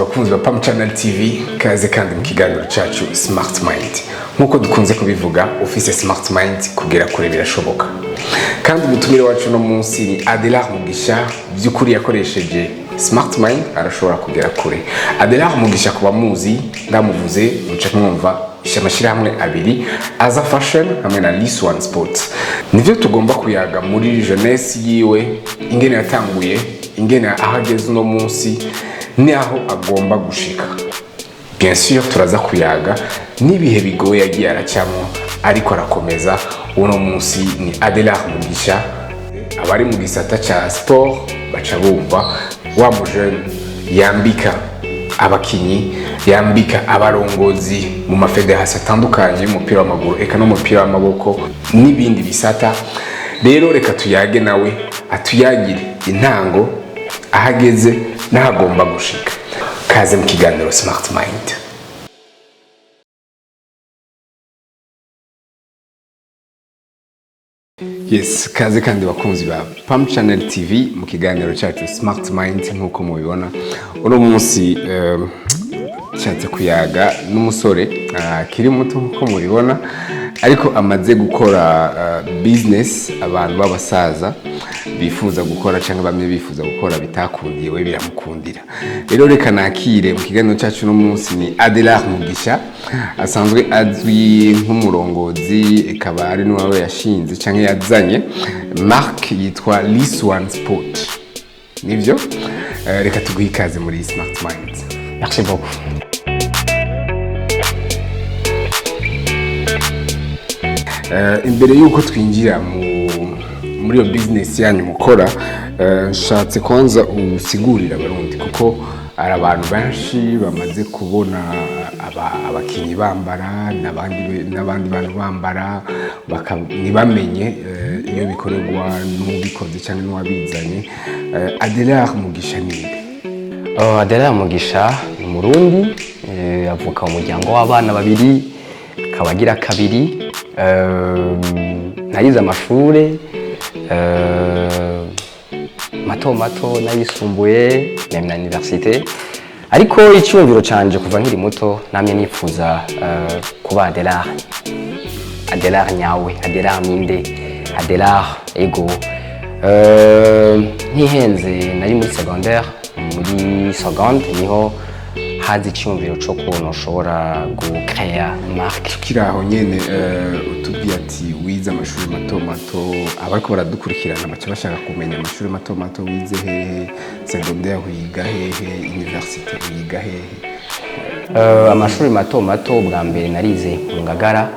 Bakunzi ba Pam Channel TV, kaze kandi mu kiganiro cyacu Smart Mind. Nk'uko dukunze kubivuga, ufise Smart Mind kugera kure birashoboka. Kandi umutumire wacu uno munsi ni Adelard Mugisha. By'ukuri yakoresheje Smart Mind, arashobora kugera kure. Adelard Mugisha, ku bamuzi, ndamuvuze muca mwumva amashyirahamwe abiri, Aza Fashion hamwe na Lis One Sports. Nivyo tugomba kuyaga muri jeunesse yiwe, ingene yatanguye, ingene aho ageze uno munsi n'aho agomba gushika. Bien sûr, turaza kuyaga n'ibihe bigoye yagiye aracamo, ariko arakomeza. Uno munsi ni Adelard Mugisha. Abari mu gisata ca sport baca bumva wa mujene yambika abakinyi, yambika abarongozi mu mafederasiyo atandukanye y'umupira w'amaguru, eka n'umupira w'amaboko n'ibindi bisata. Rero reka tuyage nawe, atuyagire intango, aho ageze n'aho agomba gushika. Kaze mu kiganiro Smart Mind. Yes, kaze kandi bakunzi ba Pam Channel TV mu kiganiro cyacu Smart Mind. Nk'uko mubibona, uno munsi nshatse kuyaga n'umusore akiri muto nk'uko mubibona, ariko amaze gukora business abantu b'abasaza bifuza gukora cyangwa bamwe bifuza gukora bitakundiye, we biramukundira. Rero reka nakire mu kiganiro cyacu uno munsi ni Adelard Mugisha, asanzwe azwi nk'umurongozi, ikaba ari n'uwawe yashinze cyangwa yazanye marque yitwa Lis One Sport. Nivyo? Reka tuguhe ikaze muri Smart Mind. Merci beaucoup. Imbere y'uko twinjira muri iyo business yanyu mukora, nshatse kwanza usigurira Abarundi, kuko hari abantu benshi bamaze kubona abakinyi bambara n'abandi bantu bambara, ntibamenye iyo bikorerwa n'ubikoze cyangwa n'uwabizanye. Adelard Mugisha ninde? Adelard Mugisha ni Umurundi, avuka mu muryango w'abana babiri, akaba agira kabiri. Narize amashure mato mato n'ayisumbuye na université, ariko icyumviro canje kuva nkiri muto namye nifuza kuba Adelard, Adelard nyawe. Adelard ninde? Adelard ego, ntihenze, nari muri secondaire, muri seconde niho haza icyumviro cyo kuntu ushobora gucrea marque. Tukiri aho nyene, utubwiye ati wize amashuri mato mato. Abariko baradukurikirana baca bashaka kumenya amashuri mato mato wize hehe, secondaire wiga hehe, université wiga hehe? Amashuri mato mato bwa mbere narize mu Ngagara.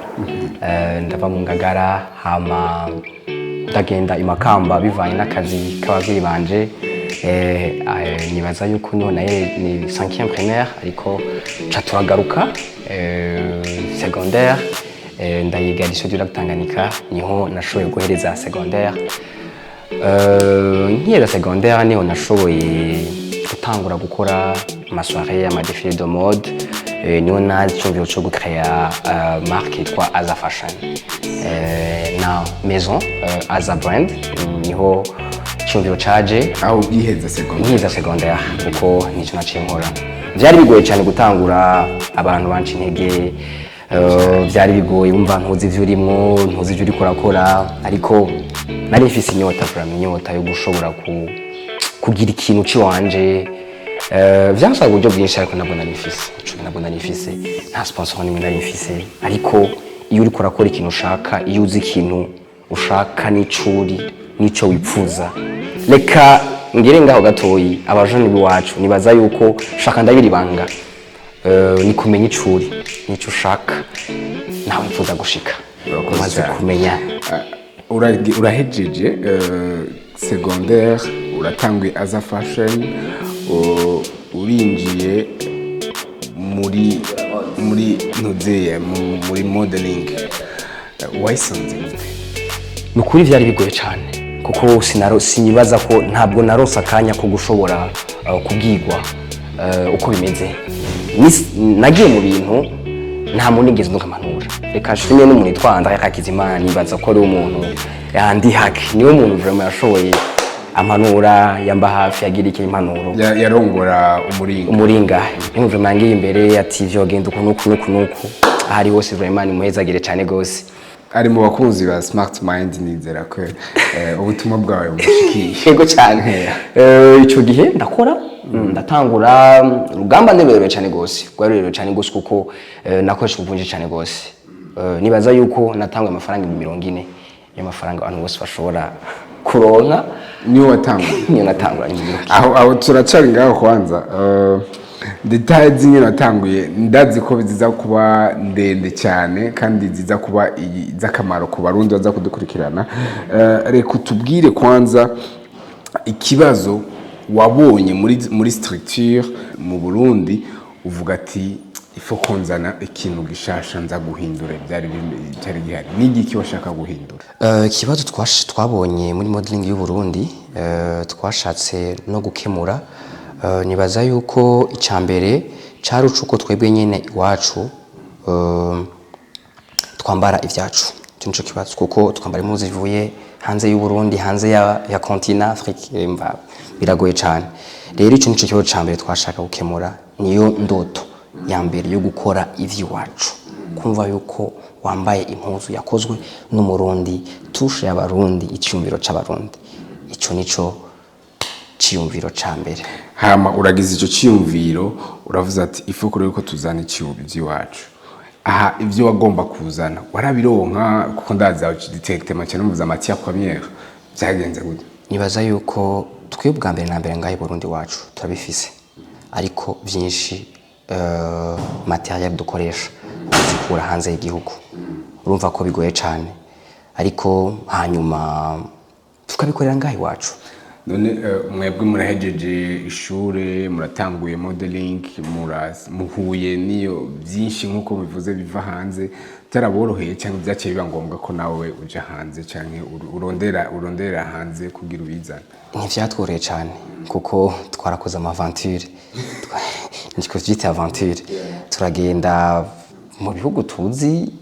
Ndava mu Ngagara, hama ndagenda i Makamba bivanye n'akazi k'abavyeyi banje. Nibaza yuko niho naye ni 5e primaire, ariko ca turagaruka secondaire, ndayiga lycée du Lac Tanganyika, niho nashoboye guhereza secondaire. Nkihera secondaire niho nashoboye gutangura gukora amasoirée, amadéfilé de mode. Niho nazi icyumviro cyo gucrea marque yitwa Aza Fashion na maison Aza Brand. Niho icyumviro caje. Aho ubwiheza secondaire? Nkiza secondaire, kuko nicyo naciye nkora. Byari bigoye cyane gutangura, abantu banca intege. Byari bigoye, wumva ntuzi ivyo urimwo, ntuzi ivyo uriko urakora, ariko nari mfise inyota, vraiment inyota yo gushobora kugira ikintu ciwanje. Vyansaba uburyo bwinshi, ariko ntabwo nari mfise ico, ntabwo nari mfise, nta sponsor nimwe nari mfise. Ariko iyo uriko urakora ikintu ushaka, iyo uzi ikintu ushaka n'ico uri n'ico wipfuza. Reka ngere ngaho gatoyi. Abajene b'iwacu, nibaza yuko shaka ndabira ibanga, ni kumenya ico uri n'ico ushaka nawe wifuza gushika. Urakoze umaze cyane. kumenya. Urahejeje secondaire, uratanguye Aza Fashion, urinjiye muri ntuzeye muri modeling. Wayisanze gute? Ni ukuri byari bigoye cyane, kuko sinibaza ko ntabwo narose akanya ko gushobora kubwirwa uko bimeze. Nagiye mu bintu nta muntu nigeze ndunga. Reka nshimire n'umuntu yitwa André Hakizimana, nibaza ko ari umuntu yandi haki, niwe muntu vraiment yashoboye. Ampanura yamba hafi, yagira iki impanuro. Yarongora Umuringa. Umuringa niwe vraiment yangiye imbere, ati vyogenda uku nuku nuku nuku. Ahari hose vraiment nimuhezagire cane gose. Ari mu bakunzi ba Smart Mind, nizera ko ubutumwa bwawe bumushikiye. Yego cyane. Ico gihe ndakora, ndatangura urugamba ni rurerure cyane gose, rwari rurerure cyane gose, kuko nakoresha ubuvunji cyane gose. Nibaza yuko natanguye amafaranga 40,000, ayo mafaranga abantu bose bashobora kuronka. Niwe watanguye? Niyo natangura, 40,000. Aho turacari ngaho. Kwanza détails z'ingene watanguye ndazi ko ziza kuba ndende cyane kandi ziza kuba iz'akamaro ku Barundi baza kudukurikirana. Reka utubwire kwanza ikibazo wabonye muri structure mu Burundi, uvuga ati ifo konzana ikintu gishasha, nza guhindura byari gihari. N'igiki washaka guhindura? Ikibazo twabonye muri modeling y'u Burundi, twashatse no gukemura, nibaza yuko icya mbere cari uko twebwe nyene iwacu twambara ivyacu. Ico nico kibazo, kuko twambara impuzu zivuye hanze y'u Burundi, hanze ya continent Afrique, mva biragoye cane. Rero ico nico kibazo ca mbere twashaka gukemura, niyo ndoto ya mbere yo gukora ivy'iwacu, kumva yuko wambaye impuzu yakozwe n'Umurundi, touche y'Abarundi, icyumviro c'Abarundi. Ico nico ciyumviro ca mbere. Hama uragize ico ciyumviro, uravuze ati ifukuro yuko tuzana iciyumviro iwacu. Aha ivyo wagomba kuzana warabironka? Kuko ndazi aho directement cyane muvuze matière première, byagenze gute? Nibaza yuko twe bwa mbere na mbere ngaho i Burundi wacu turabifise, ariko byinshi matériel dukoresha tuzikura hanze y'igihugu. Urumva ko bigoye cyane, ariko hanyuma tukabikorera ngaho iwacu. None mwebwe murahejeje ishure, muratanguye modeling, muhuye n'iyo byinshi nk'uko bivuze biva hanze, byaraboroheye cyangwa byaciye biba ngombwa ko nawe uja hanze cyangwa urondera hanze kugira ubizane? Ntivyatworoheye cyane, kuko twarakoze ama aventure, niko vyita aventure. Turagenda mu bihugu tuzi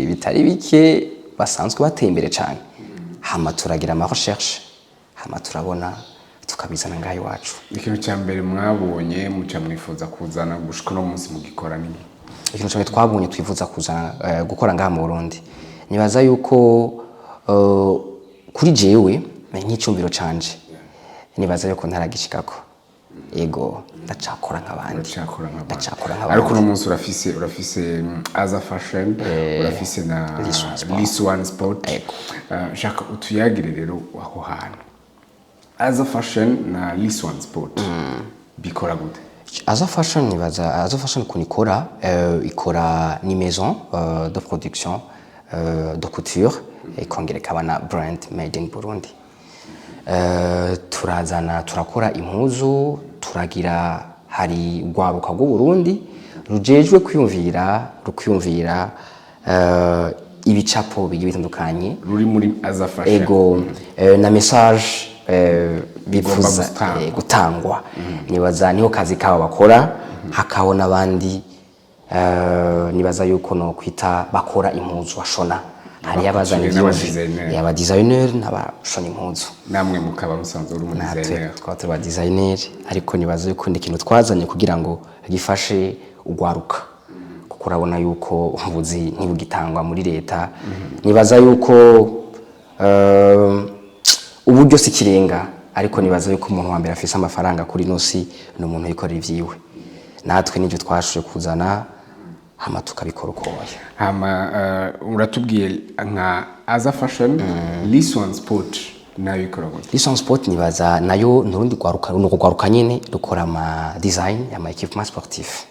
bitari bike basanzwe bateye imbere cyane, hama turagira ama recherche, hama turabona tukabizana ngaho iwacu. Ikintu cya mbere mwabonye muca mwifuza kuzana, gushika uno munsi mugikora, ni Ikintu cyane twabonye twifuza kuzana, gukora ngaha mu Burundi, nibaza yuko kuri jewe nk'icyumviro canje, nibaza yuko ntaragishikako. Yego, ndacakora nk'abandi. Uracakora nk'abandi. Ndacakora Ariko nk'abandi. uno munsi urafise Aza Fashion, urafise na Lis One Sport. Lis One Sport. Yego. Shaka utuyagire rero aho hantu, Aza Fashion na Lis One Sport bikora gute? Aza Fashion, nibaza Aza Fashion ukuntu ikora, ikora ni maison de production de couture, ikongera ikaba na brand made in Burundi. Turazana, turakora impuzu, turagira hari urwaruka rw'u Burundi rujejwe kwiyumvira, rukwiyumvira ibicapo bigiye bitandukanye. Ruri muri Aza Fashion. Ego, na message bifuza gutangwa. Gutangwa. Nibaza niho kazi kabo bakora. Hakaho n'abandi, nibaza yuko no kwita bakora impuzu, bashona. Hariyo abazana n'aba designer. Aba designer n'abashona impuzu. Namwe mukaba musanzwe uri umu Natwe designer. Twaba turi aba designer, ariko nibaza yuko ni ikintu twazanye kugira ngo gifashe ugwaruka, kuko urabona yuko ubuzi ntibugitangwa muri leta. Nibaza yuko uburyo si ikirenga, ariko nibaza yuko umuntu wa mbere afise amafaranga kuri ino si ni umuntu yikorera ivyiwe. Natwe nivyo twashoboye kuzana, hama tukabikora ukoya. Hama uratubwiye nka Aza Fashion, Lis One Sport nayo ikora gute? Lis One Sport nibaza nayo nurundi rwaruka, ni urwaruka nyene rukora ama design ama équipement sportif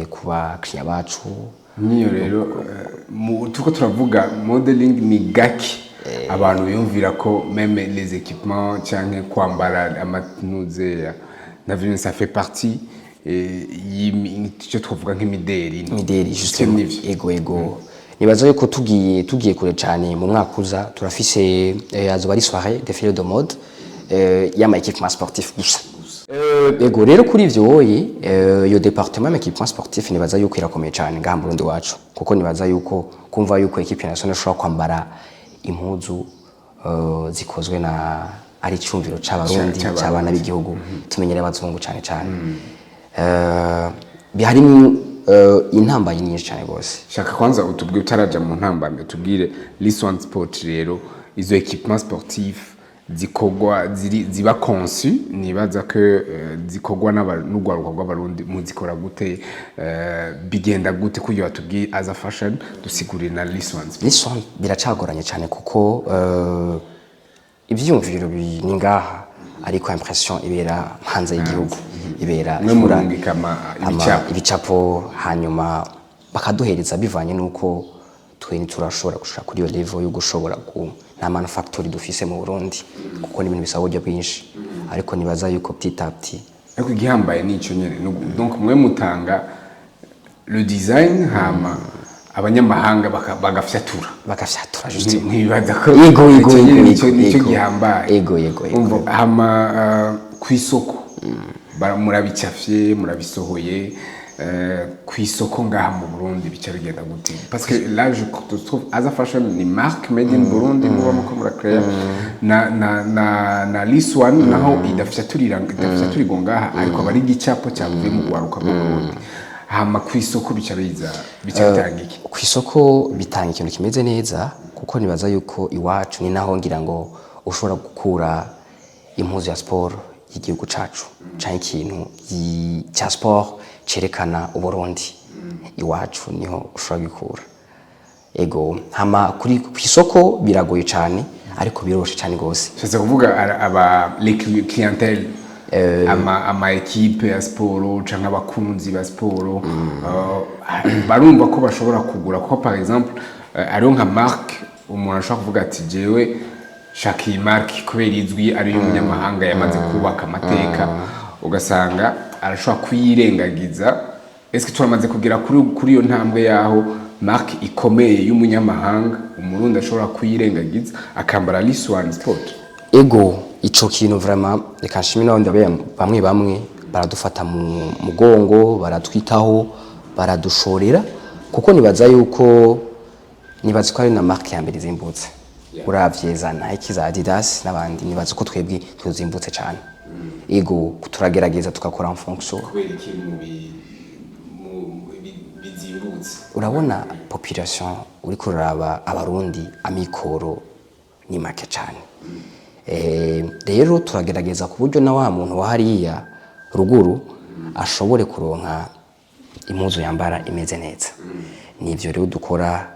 ku bakiriya bacu. Niyo rero turiko turavuga modeling, ni gake abantu biyumvira ko même les équipements canke kwambara amanuzeya navyo ça fait partie icyo twavuga nk'imideri. Imideri justement. Nivyo. Ego, nibaza yuko tugiye kure cyane. Mu mwaka uza turafise azoba ari soirée défilé de mode y'ama équipement sportif gusa. Ego, rero kuri ivyo woye, iyo département y'ama équipement sportif nibaza yuko irakomeye cyane ngaha mu Burundi wacu, kuko nibaza yuko kumva yuko équipe nationale ishobora kwambara impuzu zikozwe na Ari icyumviro c'Abarundi, C'Abarundi. c'abana b'igihugu. Tumenyere abazungu cyane cyane. Harimo intambamyi nyinshi cyane rwose. Shaka kwanza utubwire, utaraja mu ntambamyi, utubwire Liswan Sport rero, izo équipement sportif zikorwa, ziri ziba conçu, nibaza ko zikorwa n'urwaruka rw'Abarundi, muzikora gute? Bigenda gute kugira batubwire as a fashion, dusigurire na Liswan Sport? Liswan biracagoranye cyane kuko ivyiyumviro ni ngaha, ariko impression ibera hanze y'igihugu, ibera Mwe murungika ibicapo. Ibicapo, hanyuma bakaduhereza bivanye n'uko twe ntiturashobora gushika kuri iyo level yo gushobora ku nta manufactory dufise mu Burundi, kuko ni ibintu bisaba uburyo bwinshi, ariko nibaza yuko petit à petit. Ariko igihambaye ni ico nyene. Donc mwe mutanga le design, hama abanyamahanga bagafyatura. Bagafyatura juste. Ntibibaza ko Yego. ico nyene Yego. nico Yego. gihambaye. Yego. Umva, hama kw'isoko murabicafye, murabisohoye, kw'isoko ngaha mu Burundi bica bigenda gute? Parce que là je te trouve as a fashion ni marque made in Burundi, muba muko muracréa na Liswan, naho idafyaturirwa ngaha, ariko aba ari igicapo cyavuye mu rwaruka rw'u Burundi. Hama kw'isoko bica biza, bica bitanga iki? Ku isoko bitanga ikintu kimeze neza, kuko nibaza yuko iwacu ni naho ngira ngo ushobora gukura impuzu ya siporo y'igihugu cacu, canke ikintu cya siporo cerekana Uburundi, iwacu niho ushobora gukura. Ego, hama kuri ku isoko biragoye cane, ariko biroroshe cane gose. Nshatse kuvuga aba les clientèle, ama équipe ya siporo canke abakunzi ba siporo, barumva ko bashobora kugura, kuko par exemple hariho nka marque umuntu ashobora kuvuga ati: "Jewe shaka iyi marque kubera izwi, ari y'umunyamahanga yamaze kubaka amateka", ugasanga arashobora kuyirengagiza. Est-ce que turamaze kugera kuri iyo ntambwe yaho marque ikomeye y'umunyamahanga Umurundi ashobora kuyirengagiza akambara Liswan Sport? Ego, ico kintu vraiment reka nshime n'abandi bamwe bamwe baradufata mu mugongo, baratwitaho, baradushorera, kuko nibaza yuko, nibaza ko ari na marque ya mbere izimbutse uravye za Nike, za Adidas n'abandi. Nibaza ko twebwe tuzimbutse cyane. Ego, turagerageza tugakora en fonction. Kubera iki bizimbutse? Urabona population, uriko uraraba Abarundi amikoro ni make cyane. Rero turagerageza ku buryo na wa muntu wa hariya ruguru ashobore kuronka impuzu yambara imeze neza. Nivyo rero dukora,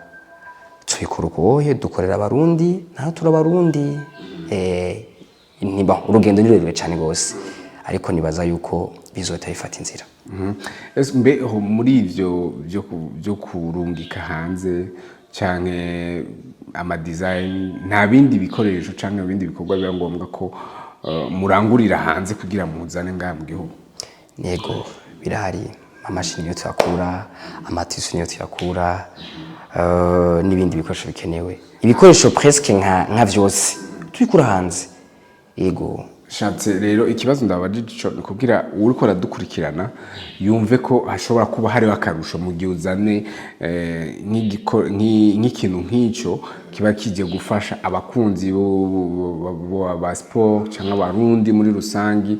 tubikora ukuboye, dukorera Abarundi, naho turi Abarundi. Niba urugendo ni rurerure cyane rwose, ariko nibaza yuko bizohita bifata inzira. Ese mbe ho muri ivyo byo kurungika hanze canke ama design, nta bindi bikoresho canke ibindi bikorwa biba ngombwa ko murangurira hanze kugira muzane ngaha mu gihugu? Yego, birahari. Amamashini niyo tuyakura, ama tissus niyo tuyakura, n'ibindi bikoresho bikenewe, ibikoresho presque nka vyose tubikura hanze, yego. Shatse rero ikibazo ndabajije ico ni kugira uriko aradukurikirana yumve ko hashobora kuba hariho akarusho mu gihe uzane nk'ikintu nk'ico kiba kije gufasha abakunzi ba sport canke Abarundi muri rusangi,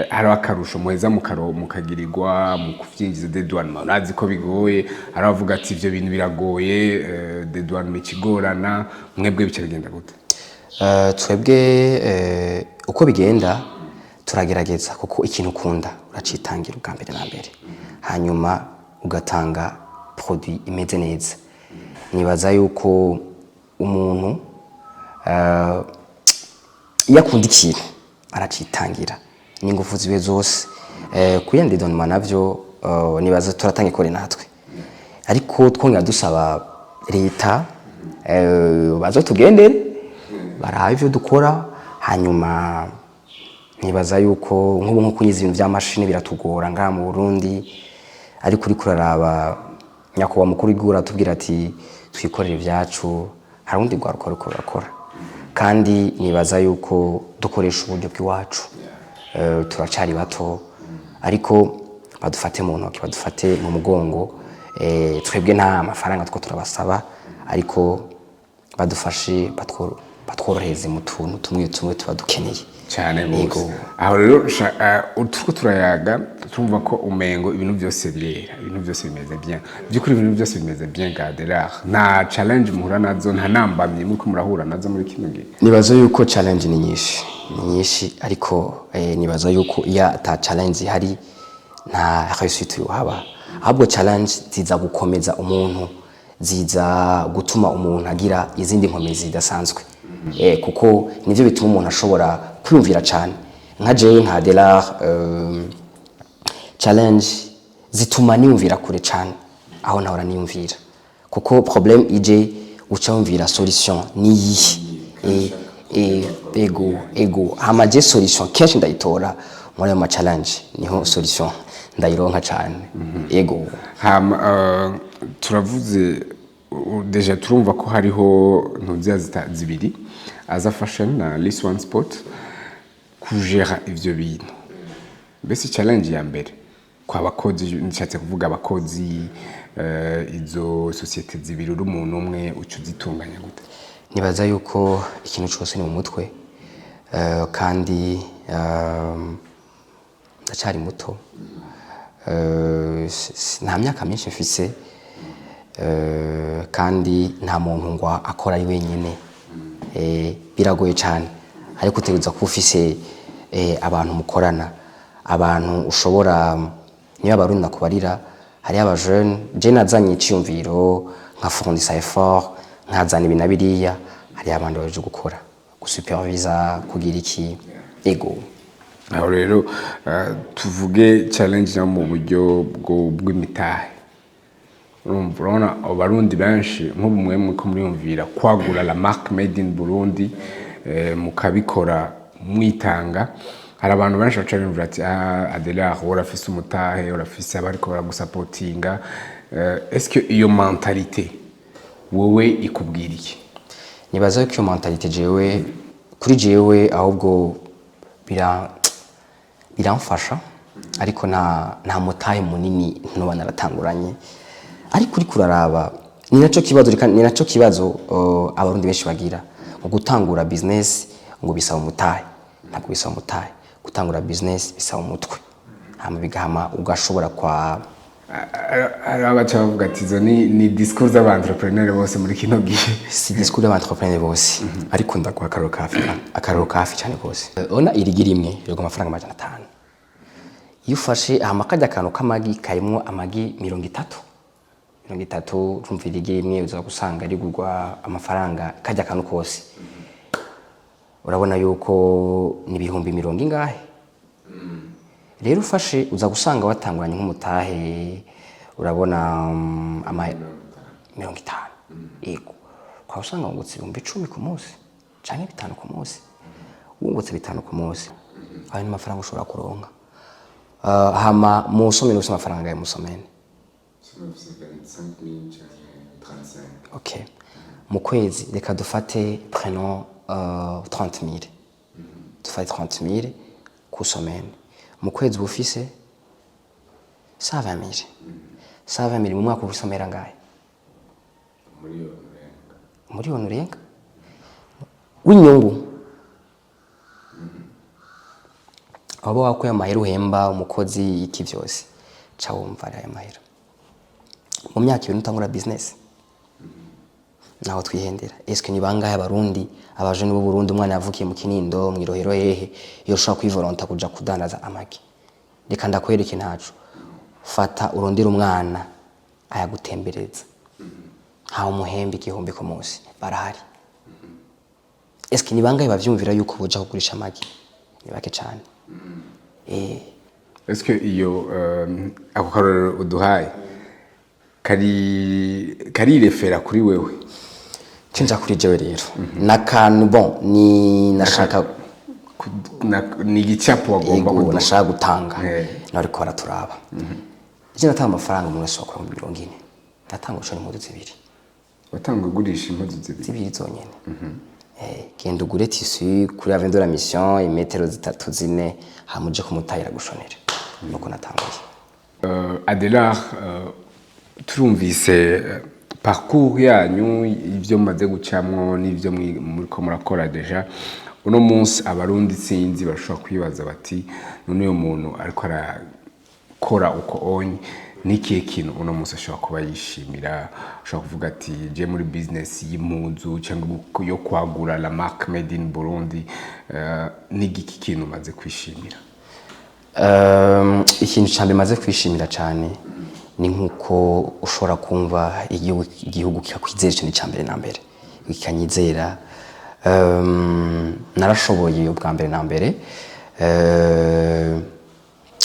hariho akarusho muheza mukagirirwa mu kuvyinjiza, dédouanement. Urazi ko bigoye, hari abavuga ati ivyo bintu biragoye, dédouanement ikigorana. Mwebwe bica bigenda gute? Twebwe uko bigenda, turagerageza, kuko ikintu ukunda uracitangira ubwa mbere na mbere, hanyuma ugatanga produit imeze neza. Nibaza yuko umuntu iyo akunda ikintu aracitangira n'ingufu ziwe zose. Kuri dédouanement navyo, nibaza turatanga ikore natwe, ariko twongera dusaba leta bazotugendere barabe ivyo dukora. Hanyuma nibaza yuko nk'ubu nko kunyiza ibintu vy'amashini biratugora ngaha mu Burundi, ariko uriko uraraba nyakubahwa mukuru w'igihugu aratubwira ati twikorere ivyacu. Hari urundi rwaruka ruriko rurakora, kandi nibaza yuko dukoresha uburyo bw'iwacu. Turacari bato, ariko badufate mu ntoki, badufate mu mugongo. Twebwe nta mafaranga two turabasaba, ariko badufashe. Batworohereze mu tuntu tumwe tumwe tuba dukeneye. Cyane gose. Yego. Aho rero turiko turayaga, turumva ko umengo ibintu byose birera, ibintu byose bimeze bien. By'ukuri ibintu byose bimeze bien ga Adelard? Nta challenge muhura nazo, nta nambamye muriko murahura nazo muri kino gihe? Nibaza yuko challenge ni nyinshi, ni nyinshi, ariko nibaza yuko iyo ata challenge ihari nta réussite yohaba. Ahubwo challenge ziza gukomeza umuntu, ziza gutuma umuntu agira izindi nkomezi zidasanzwe, kuko nivyo bituma umuntu ashobora kwiyumvira cyane. Nka jewe, nka Adelard, challenge zituma niyumvira kure cyane aho nahora niyumvira, kuko problème ije uca wumvira solution niyihe. Ego, hama je solution kenshi ndayitora muri ayo ma challenge, niho solution ndayironka cyane, ego. Hama turavuze déjà, turumva ko hariho ntuziya zibiri, Aza Fashion na List One Sport. Kujera ivyo bintu, mbese challenge ya mbere kwa bakozi, nshatse kuvuga abakozi, izo société zibiri uri umuntu umwe, uca uzitunganya gute? Nibaza yuko ikintu cyose ni mu mutwe, kandi ndacyari muto. Nta myaka myinshi mfise, kandi nta muntu ngo akora ari wenyine. Biragoye cyane, ariko utegereza kuba ufise abantu mukorana, abantu ushobora, niba Abarundi nakubarira, hariho abajene. Je nazanye iciyumviro nka fournissa effort, nkazana ibi na biriya, hariho abandi baje gukora, gusupervisa, kugira iki, ego. Aho rero tuvuge challenge no mu buryo bw'imitahe. Urumva, urabona Abarundi benshi nk'ubu mwe muriko muriyumvira kwagura la marque made in Burundi, mukabikora mwitanga. Hari abantu benshi baca biyumvira ati: "Ah, Adelard, urafise umutahe, urafise abariko baragusapotinga." Est-ce que iyo mentalité wowe ikubwira iki? Nibaza yuko iyo mentalité jewe, kuri jewe ahubwo biramfasha, ariko nta mutahe munini ntuba naratanguranye. Ariko uriko uraraba, ni naco kibazo, ni naco kibazo Abarundi benshi bagira ngo gutangura business ngo bisaba umutahe. Ntabwo bisaba umutahe gutangura business, bisaba umutwe, hama bigahama ugashobora kwa Hari abaca bavuga ati izo ni discours z'aba-entrepreneur bose muri kino gihe. Si discours y'aba-entrepreneur bose, ariko ndaguha akaroro kafi, akaroro kafi cyane rwose. Ona irigi rimwe rigwa amafaranga 500. Iyo ufashe hama kajya akantu k'amagi karimwo amagi 30, 30, urumva irigi rimwe uza gusanga rigurwa amafaranga kajya akantu kose, urabona yuko ni ibihumbi mirongo ingahe. Rero ufashe uza gusanga watanguranye nk'umutahe, urabona, ama 50, yego, ukaba usanga wungutse 10,000 ku munsi canke 5 ku munsi. Wungutse 5 ku munsi, ayo ni amafaranga ushobora kuronka. Hama mu semaine ufise amafaranga ya mu semaine? Ok, mu kwezi reka dufate, prenons 30 000, dufate 30 000 ku semaine, mu kwezi uba ufise 120 000. 120 000 mu mwaka uba ufise amahera angahe? Miliyoni urenga w'inyungu. Waba wakuye amahera uhemba umukozi, iki byose, ca wumva ari ayo mahera mu myaka 2 utangura business. Naho twihendera, eske ni bangahe Abarundi, abajene b'u Burundi, umwana yavukiye mu Kinindo, mu Irohero, hehe, iyo ushobora kwivolonta kuja kudandaza amagi? Reka ndakwereke, ntaco fata urondere umwana ayagutembereza, ntawe umuhemba 1000 ku munsi, barahari. Eske ni bangahe bavyumvira yuko boja kugurisha amagi? Ni bake cane. Est-ce que iyo ako karorero uduhaye karirefera kuri wewe? Cinja kuri jewe rero nakantu, bon, ni nashaka Ni igicapo wagomba Ego. kuduha. Nashaka gutanga. Nariko baraturaba. Je natanga amafaranga umuntu wese wakora 40, natanga ushora impuzu zibiri. Watanga ugurisha impuzu zibiri? Zibiri zonyene. Genda ugure tissu kuri Avenue de la Mission, imetero zitatu, zine, hama uje kumutahira gushonera. Nuko natanguye. Adelard, turumvise Parcours yanyu, ibyo mumaze gucamwo n'ibyo muriko murakora déjà uno munsi, Abarundi sinzi bashobora kwibaza bati: "None uyu muntu ariko arakora uko onye, n'ikihe kintu uno munsi ashobora kuba yishimira?" Ashobora kuvuga ati: "Je muri business y'impuzu cyangwa yo kwagura la marque made in Burundi, n'igiki kintu umaze kwishimira?" Ikintu cya mbere maze kwishimira cyane ni nk'uko ushobora kumva igihugu kikakwizera. Ikintu cya mbere na mbere kikanyizera. Narashoboye ubwa mbere na mbere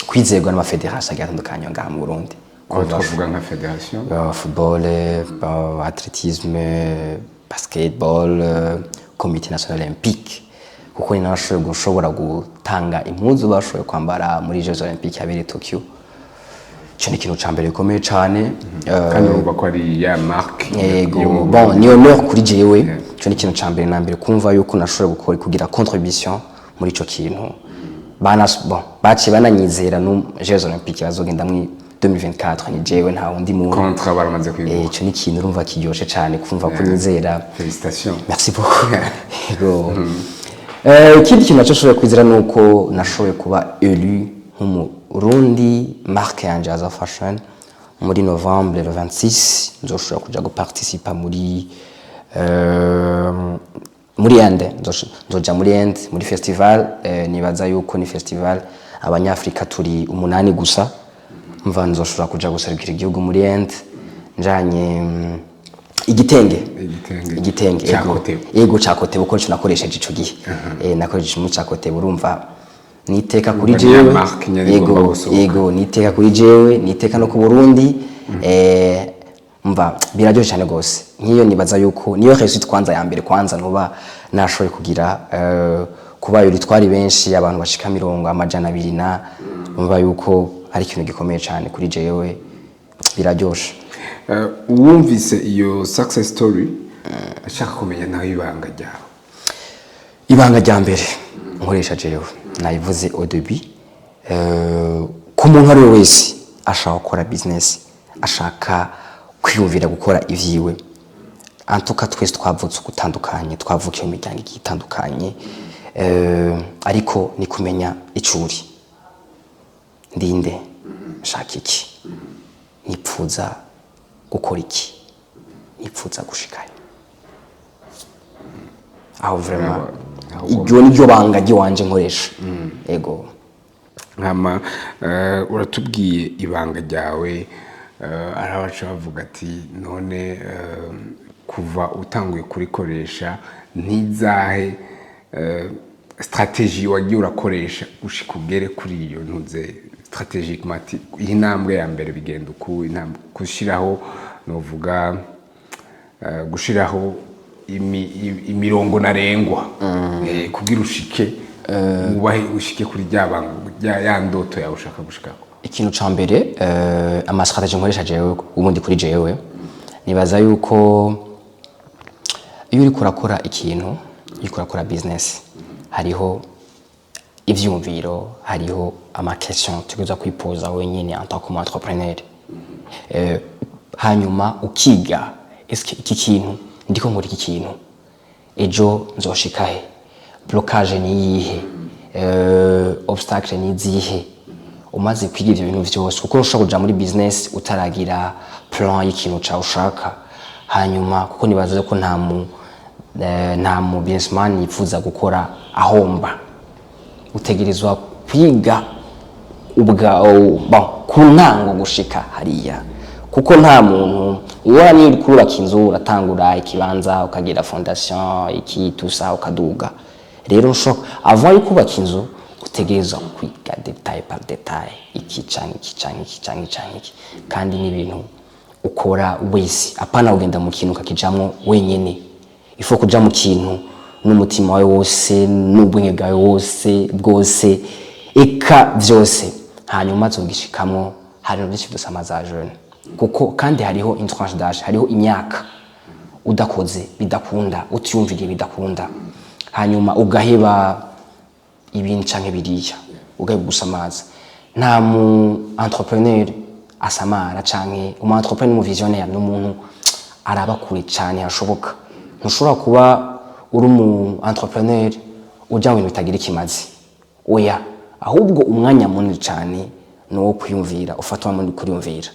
kwizerwa n'ama fédérations agiye atandukanye ngaha mu Burundi. Aho twavuga nka fédération? Football, athlétisme, basketball, comité national olympique, kuko ni narashoboye gushobora gutanga impuzu bashoboye kwambara muri Jeux Olympiques yabereye Tokyo. Icyo ni ikintu ca mbere gikomeye cane. Kandi urumva ko ari ya marque Yego. yo mu Bon, Burundi. ni honneur kuri jewe. Icyo ni ikintu ca mbere na mbere, kumva yuko nashoboye gukora, kugira contribution muri ico kintu. Bana bon, baciye bananyizera no Jeux Olympiques bazogenda muri 2024, ni jewe, nta wundi muntu. Contrat baramaze kuyiguha. Ico ni ikintu urumva kiryoshe cane, kumva ko nyizera. Félicitations. Merci beaucoup. Yego. Ikindi kintu nacyo nashoboye kwizera ni uko nashoboye kuba élu nk'Umurundi, marque yanje Aza Fashion, muri novembre le 26 nzoshobora kuja guparticipa muri Inde. Nzoja muri Inde muri festival. Nibaza yuko ni festival Abanyafrika turi umunani gusa. Mva nzoshobora kuja guserukira igihugu muri Inde njanye igitenge. Igitenge. Igitenge. Ca Ego. Kotebu. Yego, ca Kotebu, ko nico nakoresheje ico gihe. Nakoresheje mu ca Kotebu. Urumva niteka kuri Urumva ni ya jewe. marque nyene igomba Yego. gusohoka. Yego, niteka kuri jewe, niteka no ku Burundi. Mva biraryoshe cyane gose. Nk'iyo nibaza yuko niyo réussite kwanza ya mbere kwanza nuba nashoboye kugira, kuba uri twari benshi, abantu bashika mirongo 200 na umva yuko ari ikintu gikomeye cyane kuri jewe, biraryoshe. Uwumvise iyo success story ashaka kumenya nawe ibanga ryawe? Ibanga rya mbere nkoresha jewe nabivuze au début. Ku muntu ari we wese ashaka gukora business, ashaka kwiyumvira gukora ivyiwe, antuka twese twavutse ugutandukanye, twavukiye mu miryango igiye itandukanye, ariko ni kumenya icuri ndinde, nshaka iki, nipfuza gukora iki, nipfuza gushikayo aho. Vraiment, Aho iryo ni ryo banga ry'iwanje nkoresha, ego. Nkama uratubwiye ibanga ryawe. Hari abaca bavuga ati: "None kuva utanguye kurikoresha, ntizahe stratégie wagiye urakoresha gushika ugere kuri iyo ntuze stratégiquement?" Ati iyi ntambwe ya mbere bigenda uku, intambwe gushiraho, novuga gushiraho imirongo ntarengwa kugira ushike wubahe, ushike kuri rya banga rya ya ndoto yawe ushaka gushikako. Ikintu ca mbere, ama stratégie nkoresha jewe ubundi kuri jewe, nibaza yuko iyo uriko urakora ikintu, iyo uriko urakora business, hariho ivyumviro, hariho ama question utegerezwa kwipoza wenyene en tant que entrepreneur. Hanyuma ukiga: eske iki kintu ndiko nkora, iki kintu ejo nzoshika he? Blocage ni iyihe? Obstacle ni izihe? Umaze kwiga ivyo bintu vyose, kuko ushobora kuja muri business utaragira plan y'ikintu cawe ushaka. Hanyuma kuko nibaza ko nta mu businessman yifuza gukora ahomba, utegerezwa kwiga ubwa bon, ku ntango gushika hariya, kuko nta muntu ubona. Niyo uri kurubaka inzu, uratangura ikibanza, ukagira fondation, iki tusa, ukaduga. Rero nshobora avant yo kubaka inzu, utegerezwa kwiga détail par détail, iki canke iki canke iki canke canke iki. Kandi n'ibintu ukora wese, apana kugenda mu kintu ukakijamwo wenyene. Ifo kuja mu kintu n'umutima wawe wose, n'ubwenge bwawe wose bwose, eka vyose, hanyuma tugishikamwo. Hari ibintu byinshi dusamaza jeune, kuko kandi hariho une tranche d'âge, hariho imyaka udakoze bidakunda, utiyumviriye bidakunda, hanyuma ugaheba ibintu canke biriya, ugaheba gusamaza. Nta mu entrepreneur asamara, canke umu entrepreneur, mu visionnaire ni umuntu Araba kure cyane hashoboka. Ntushobora kuba uri umu entrepreneur ujya mu bintu bitagira ikimazi, oya. Ahubwo umwanya munini cyane ni uwo kwiyumvira, ufata umwanya munini kuriyumvira.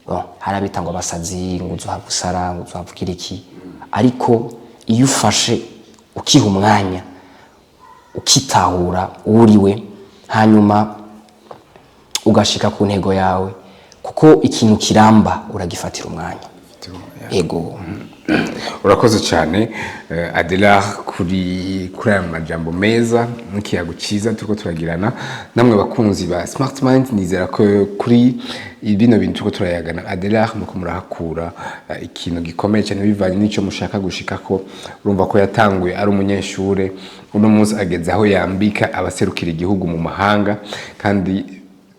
Bon, hari abita ngo abasazi, ngo uzohava usara, ngo uzohava ugira iki, ariko iyo ufashe ukiha umwanya, ukitahura uwo uriwe, hanyuma ugashika ku ntego yawe, kuko ikintu kiramba uragifatira umwanya. Ego. Urakoze cyane, Adelard, kuri aya majambo meza n'ikiyago cyiza turiko turagirana namwe bakunzi ba Smart Mind. Nizera ko kuri bino bintu turiko turayagana Adelard muko murahakura ikintu gikomeye cyane bivanye n'icyo mushaka gushikako. Urumva ko yatanguye ari umunyeshure, uno munsi ageze aho yambika abaserukira igihugu mu mahanga kandi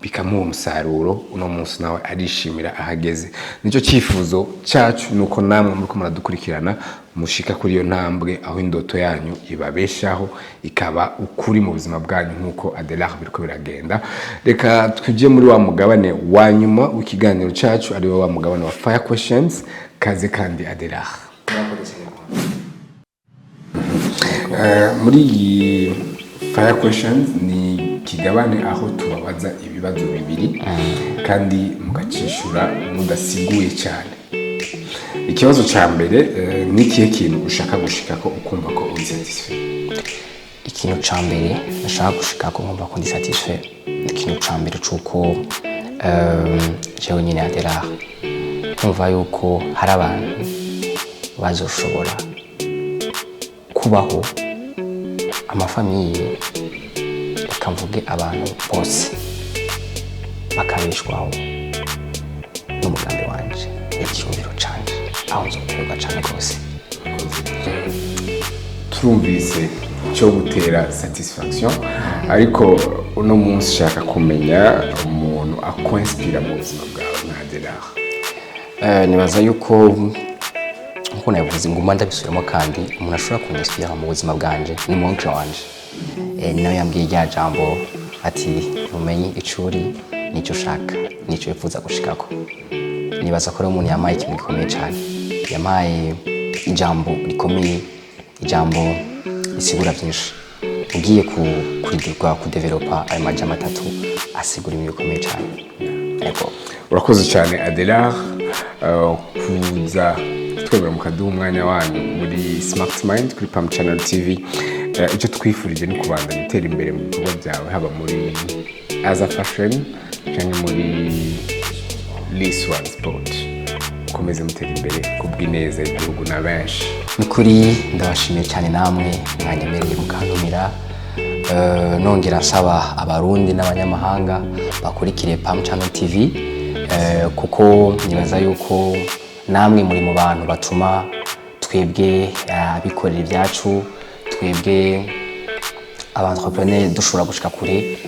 bikamuha umusaruro. Uno munsi nawe arishimira ahageze. Nicyo cyifuzo cyacu, nuko namwe muriko muradukurikirana mushika kuri iyo ntambwe, aho indoto yanyu ibabeshaho, ikaba ukuri mu buzima bwanyu nk'uko Adelard biriko biragenda. Reka tujye muri wa mugabane wa nyuma w'ikiganiro cyacu, ariwo wa mugabane wa fire questions. Kaze kandi, Adelard. Muri iyi fire questions ni kigabane aho tubabaza ibibazo bibiri kandi mugacishura mudasiguye cyane. Ikibazo cya mbere, ni ikihe kintu ushaka gushika ko ukumva ko uri satisfait? Ikintu ca mbere nashaka gushika ko nkumva ko ndi satisfait, ikintu ca mbere cuko jewe nyine Adelard nkumva yuko hari abantu bazoshobora kubaho, ama familles, reka mvuge abantu bose bakabeshwaho n'umugambi wanje n'icyumviro canje, aho nzokorerwa cane rwose. Turumvise cyo gutera satisfaction, ariko uno munsi ushaka kumenya umuntu akwinspira mu buzima bwawe nka Adelard. Nibaza yuko nkuko nabivuze, nguma ndabisubiramo, kandi umuntu ashobora kunyinspira mu buzima bwanje ni mu oncle wanje. Nawe yambwiye rya jambo ati: "Umenye ico uri n'icyo ushaka n'icyo wifuza gushikako." Nibaza ko rero umuntu yampaye ikintu gikomeye cyane, yampaye ijambo rikomeye, ijambo risigura byinshi. Ugiye kuridirwa kudevelopa ayo majambo atatu asigura ibintu bikomeye cyane. Ego. Urakoze cyane, Adelard, kuza twemera mukaduha umwanya wanyu muri Smart Mind kuri Pam Channel TV. Icyo twifurije ni kubandanya utera imbere mu bikorwa byawe, haba muri Aza Fashion cyangwa muri Lis One Sport. Mukomeze mutera imbere kubw'ineza y'igihugu na benshi. Ni kuri ndabashimiye cyane namwe mwanyemereye mukantumira. Nongera nsaba Abarundi n'abanyamahanga bakurikire Pam Channel TV, kuko nibaza yuko namwe muri mu bantu batuma twebwe abikorera ibyacu, twebwe aba entrepreneur, dushobora gushika kure,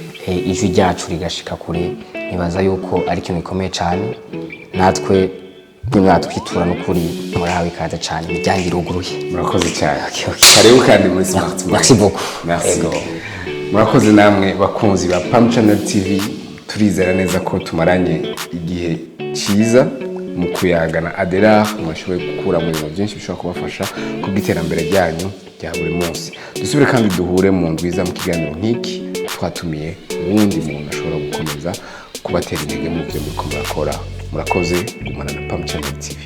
ijwi ryacu rigashika kure. Nibaza yuko ari ikintu gikomeye cyane. Natwe nimwatwitura, n'ukuri murahawe ikaze cyane, imiryango iruguruye. Murakoze cyane. Okay. Karibu kandi muri Smart Mind. Merci beaucoup. Merci. Ego. Murakoze namwe bakunzi ba Pam Channel TV. Turizera neza ko tumaranye igihe cyiza mu kuyagana Adelard, mwashoboye gukura mu bintu byinshi bishobora kubafasha kubw'iterambere ryanyu rya buri munsi. Dusubire kandi duhure mu ndwiza mu kiganiro nk'iki, twatumiye uwundi muntu ashobora gukomeza kubatera intege mu byo muriko murakora. Murakoze gumana na Pam Channel TV.